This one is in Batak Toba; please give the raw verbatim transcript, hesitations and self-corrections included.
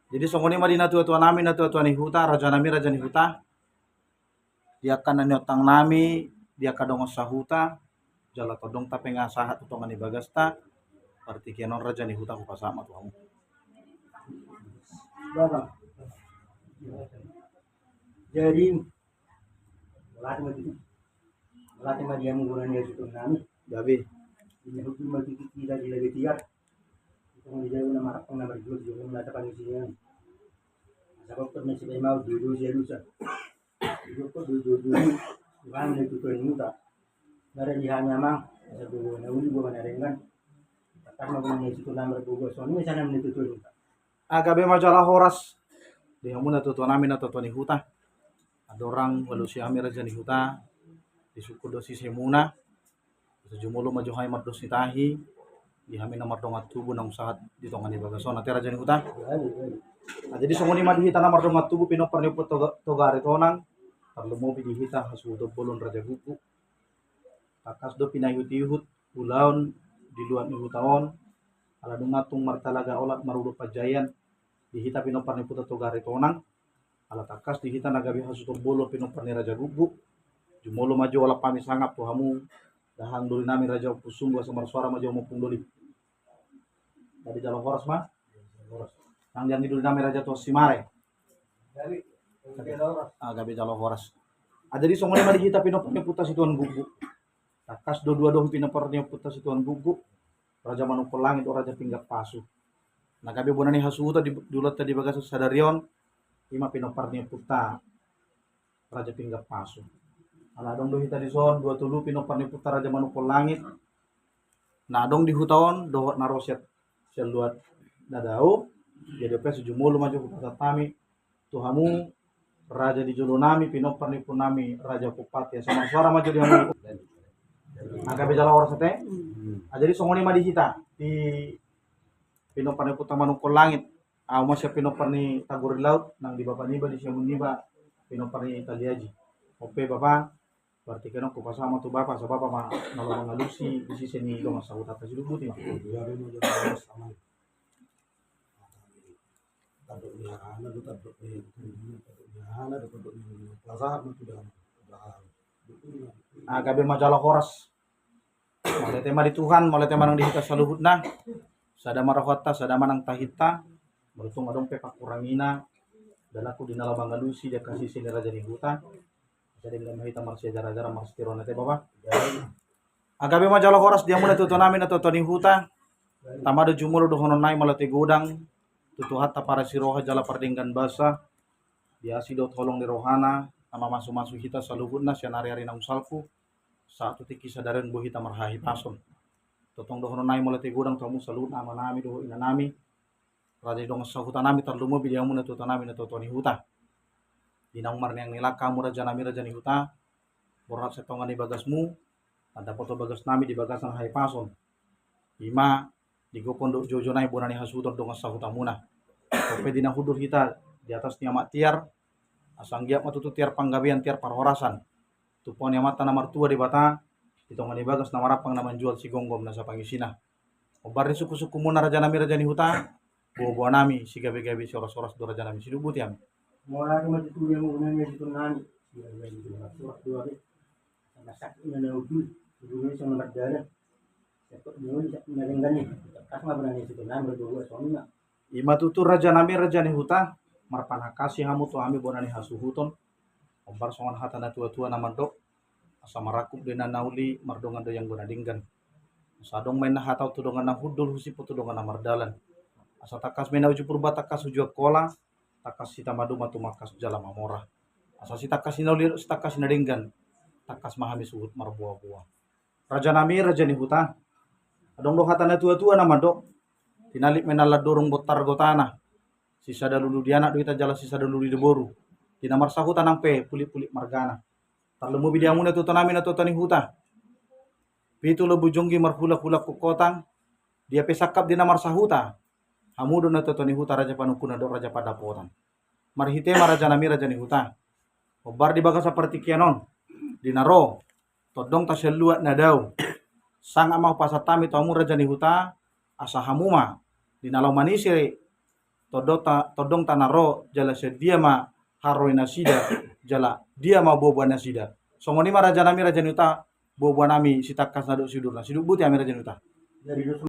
Jadi songon i ma di natuatua nami, natuatua ni huta, raja nami, raja ni huta. Di angka na niontang nami, di angka dongan sahuta, jala tondong tapenga sahat tu tonga ni bagasta, partingkian on raja ni huta hupasahat ma tu hamu. Jadi, latih ma di hamu bona ni hasuhuton nami. Gabe. Di na hujur ma di hita di lage tiar. Tong di jabu na marapang na marjual di jabu na tapang isian. Sabab pernah si bai mau di dua sia lusa. Di dua dua dua. Tuhan ni tutuan muta. Nada di hanya mang. Sabab na uli gua mana renggan. Takkas ma guna ni situ namar gua gua soni misalnya ni tutuan muta. Gabe ma jala horas. Di hamu natuatua nami, natuatua ni huta. Andorang ualusi hami raja ni huta. Disungkun do sisemuna. Jumolo ma jo hami mardos ni tahi di hami na mardongan tubu naung sahat di tonga ni bagas on, ate raja ni huta. Nah, jadi songon i ma di hita na mardongan tubu pinompar ni ompu Toga-, Toga Aritonang, tarlumobi di hita hasuhuton bolon Raja Guggu. Takkas do pinaihutihut ulaon di luat ni huta on, ala nunga tung martalaga olat marudut panjaian di hita pinompar ni ompu Toga Aritonang. Ala takkas di hita na gabe hasuhuton bolon pinompar ni Raja Guggu. Jumolo ma jo olat hami sangap tu hamu, dahahang doli nami Raja Ompung Sunggu, asa marsuara ma jo hamu Ompung Doli. Jadi jalo horas ma. Nang dianggi doli nami Raja Tuan Simare. Ah, gabe jalo horas. Ah, jadi songon i ma di hita pinompar ni ompu Situan Guggu. Takkas do dua dohot pinompar ni ompu Situan Guggu. Raja Manungkun Langit dohot Raja Pinggan Pasu. Na gabe bona ni hasuhuton di, di ulaonta di bagas sadari on, i ma pinompar ni ompunta Raja Pinggan Pasu. Ala adong do hita dison dua tolu pinompar ni ompunta Raja Manungkun Langit na adong di huta on dohot na ro sian, sian luat na dao. Jadi ope jumolo ma jo hupasahat hami tu hamu raja di jolo nami, pinompar ni ompu nami Raja Kupati, asa marsuara ma jo di hamu. Ah, gabe jala horas ate. Ah, jadi songon i ma di hita di pinompar ni ompunta Manungkun Langit. Ahu ma sian pinompar ni Tagor di Laut, nang di bapa niba, di siamun niba pinompar ni Tali Aji. Ope bapa, berarti kenon hupasahat ma tu bapa, asa bapa ma na laho mangalusi di sise ni dongan sahutanta, sidung buti ma. Ah, gabe ma jala horas. Mauliate ma di Tuhan, mauliate ma nang di hita saluhutna. Sada ma rohanta, sada ma nang tahinta. Molo tung adong pe pangkurangina, dalanku di na laho mangalusi di angka sise ni raja ni huta. Jadi denggan ma hita marsiajarajaran, marsitiruon ate bapa. Ah, gabe ma jala horas di hamu natuatua nami, natuatua ni huta. Tama do jumolo dohonon nami mauliate godang tu Tuhanta parasi roha jala pardenggan basa, di asi dohot holong ni rohana na mamasumasu hita saluhutna sian ariari naung salpu sahat tu tingki sadari on boi hita marhahipason. Tongtong dohonon nami mauliate godang tu hamu saluhutna, amanami dohot inanami, raja ni dongan sahuta nami, tarlumobi di hamu natuatua nami, natuatua ni huta. Di naung marneang ni langka hamu raja nami, raja ni huta, borhat sian tonga ni bagasmu, mandapothon bagas nami di bagasan hahipason. I ma digokhon dohot joujou nami bona ni hasuhuton dongan sahutamuna. Ope di na hundul hita di atas ni amak tiar, asa anggiat ma tutu tiar panggabean, tiar parhorasan. Tumpuan ni Amanta na martua Debata, di tonga ni bagas na marampang na manjual, sigomgom nasa pangisina. Hombar ni sungkunsungkunmuna raja nami, raja ni huta, boaboa nami sigabegabe, sihoras-horas do raja nami, sidung buti hami. Mauliate ma tutu di hamu bona ni hasuhuton nami. Horas do ate. Sama sakit na na ujul, ujul ni sama mardalan. Sakit na ujul, sakit na denggan ni. Takkas ma bona ni hasuhuton nami, boaboa soni ma. I ma tutu raja nami, raja ni huta, marpanangkasi hamu tu hami bona ni hasuhuton. Hombar songon hata natuatua na mandok, asa marangkup do inna na uli, mardongan do ianggo na denggan. Asa adong ma inna hata on tu dongan na hundul, husipu tu dongan na mardalan. Asa takkas ma inna uju Purba, takkas uju Angkola, takkas hita maduma tumangkas jala mamora. Asa sitangkas ni na uli, sitangkas ni na denggan, tangkas ma hami suhut marboaboa. Raja nami, raja ni huta, adong do hata natuatua na mandok, tinallik ma inna landorung bontar gotana, sisada lulu di anak do hita jala sisada lulu di boru. Di na marsahuta nang pe pulitpulit margana. Tarlumobi di hamu natuatua nami, natuatua ni huta. Pitu lombu jonggi marhulakhulak kongkotang, dia pe sangkap di na marsahuta. Hamu do natuatua ni huta, raja panungkunan dohot raja pandapotan. Marhite ma raja nami, raja ni huta, hombar di bagasan partingkian on, di na ro tondongta sian luat na dao, sangap ma hupasahat hami tu hamu raja ni huta, asa hamu ma di na laho manise tondongta, tondongta na ro, jala sian dia ma haroroan nasida, jala dia ma boaboan nasida. Songon i ma raja nami, raja ni huta, boaboan nami sitangkas na dohot siudurna. Sidung boti hami raja ni huta.